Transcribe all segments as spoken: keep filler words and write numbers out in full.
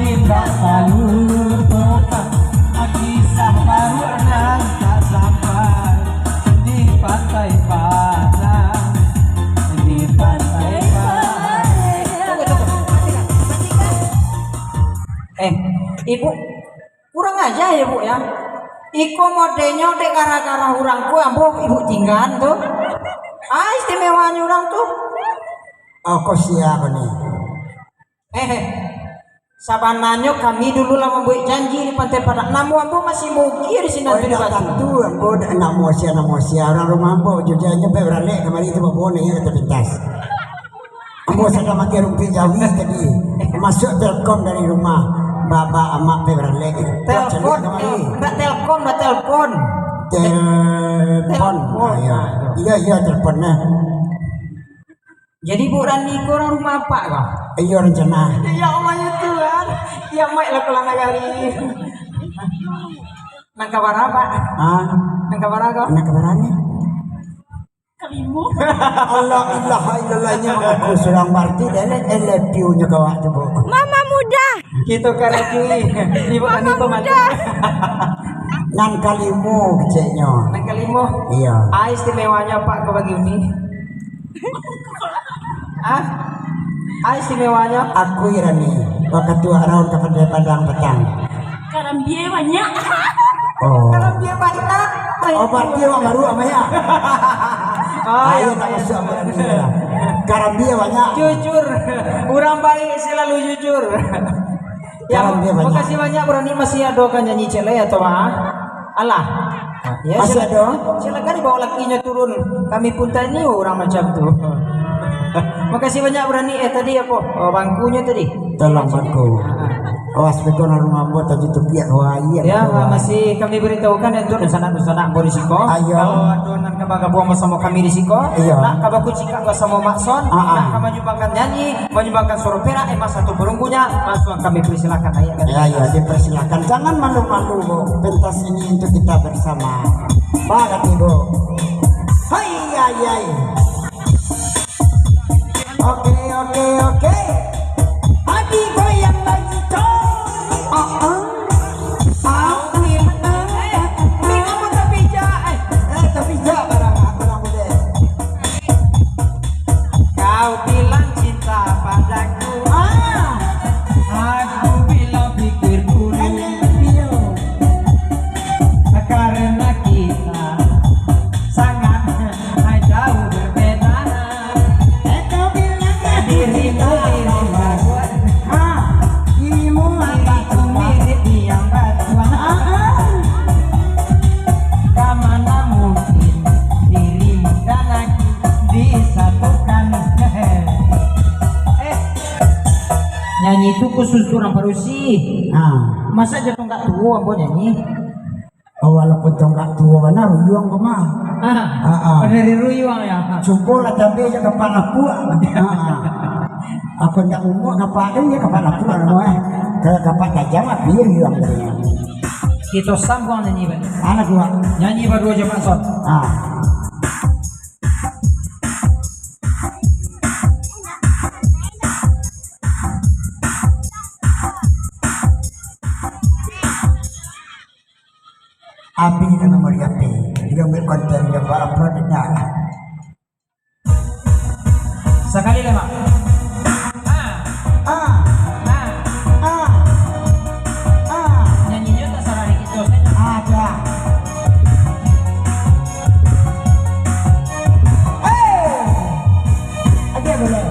Indak talupo, kisah paruik nan tak sampai di Pantai Padang, di Pantai Padang. Eh, Ibu, kurang aja ya, Bu, ya. Iko modenyo dek gara-gara urang ko ambo Ibu tinggaan tu. Ah, istimewanyo urang tu. Oh, kok sia ko ni? Eh, eh. Sabananyo kami dulu lah mambuek janji di Pantai Padang. Namo ambo masih Mugi di sinan. Oh, tu di indak Batu. Tantu ambo, namo sia, namo sia. Urang rumah ambo, jo janyo pe baralek kamari tu, babonyo ka pintas. Ambo sadang makan rumpik jawi tadi. Masuak telkom dari rumah. Baba amak pe baralek. Telpon, kamari. Ndak telkom, ndak telpon. Telpon. Telpon. Ah, iyo. Iyo, iyo, telpon nah. Jadi, Bu Rani ko urang rumah apak ko? Iyo, rancana. Ya Allah, ya Tuhan. Kiamaik lah pulang nagari. Nang kabara, Pak? Ah. Nang kabara ko? Nang kabara ni? Kalimo. Allah, ilaha illallah, nyo mangaku surang, bararti dek I love you nyo ka awak tu, Bu. Mama muda. Kito karajui. Ibu Rani ko mantu. Nan kalimo keceknyo. Nan kalimo? Iyo. Ah, istimewanyo apak ko bagi Uni? Ah? Ah, istimewanyo? Aku Irani, wakatu araun ka Padang Padang patang. Karambia banyak. Oh. Karambia banyak. Oh, bararti awak baru, Amaya. Oh, iyo, iyo, tak iyo. Masuak Amaya lah. Karambia banyak. Jujur. Urang baik selalu jujur. Ya, makasih banyak, Brani, masih ado ka nyanyi ciek lai atau, ah? Alah. Ya, masih ado? Silakan dibawa lakinyo turun. Kami pun tanya urang macam tu. Makasih banyak, Brani. Eh, tadi apo? Oh, bangkunyo tadi. Tolong bangku. Ah. Awas, beko nan rumah ambo tadi tu piak wayah. Ya, masih kami beritahukan untuk dunsanak-dunsanak ambo di siko. Ayo. Kalau ado nan ka bagabuang basamo kami di siko, iyo, nak ka bakucikak basamo Mak Son, ah, ah, nak ka manyumbangkan nyanyi, manyumbangkan suaro perak, emas atau perunggunyo, langsuang kami persilakan, ayah. Ya, ya, dipersilakan. Jangan malu-malu, Bu. Pentas ini untuk kita bersama. Bagati, Bu. Hai, hai, hai. Oke, oke, oke. Adi goyang lagi, coy. Ah, ah. Ah, ah, ah. Eh, Ming, kamu tapi jak, eh. Eh, tapi jak barang, ah, barang boleh. Kau bilang cinta padaku. Ah. Aku bilang pikir dulu. Ayo, ayo. Karena kita sangat jauh berbeda. Kau bilang dirimu, ah, dirimu apa? Diriku mirip yang batuan. Ah, ah. Kamana mungkin dirimu dan aku disatukan? Eh, nyanyi tu khusus urang padusi. Ah. Masa jo tonggak tuo ambo nyanyi? Oh, walaupun tonggak tuo bana, ruyuang ko mah. Ah, ah, ah. Dari ruyuang, ya. Cubolah cabe jo kapak lapuak. Ah, ah. Apo ndak umua kapak tu, ya, kapak lapuak namo, eh. Kalau kapak tajam, api ruyuang tadi. Kito sambuang nyanyi, Bang. Anak dua. Nyanyi baduo jo Mak Son. Ah. Abih lah memori H P. Dia ambil konten dia buat upload dah. Sakali lai, Mak. Ah. Ah. Ah. Ah. Ah. Nyanyi nyo tak salah dikit, Jos, eh. Ada. Eh. Ada boleh.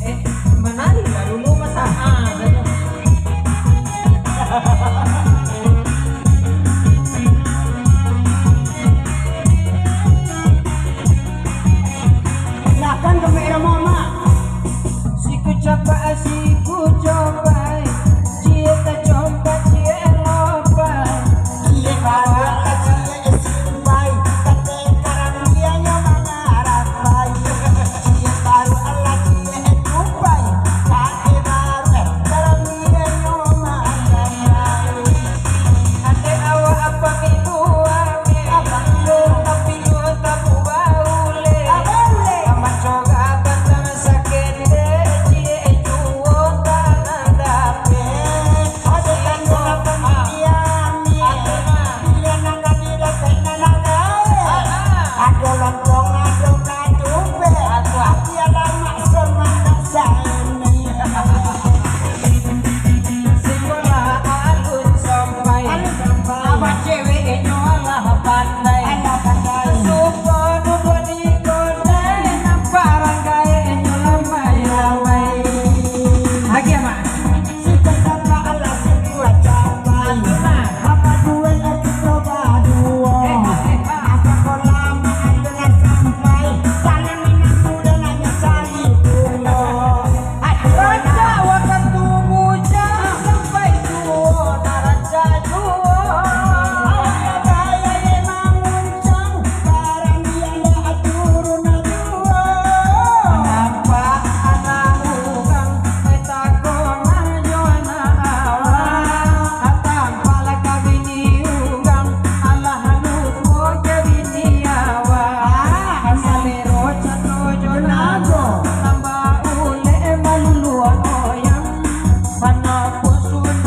Eh, menari lah dulu, masa. Ah, saja. Sun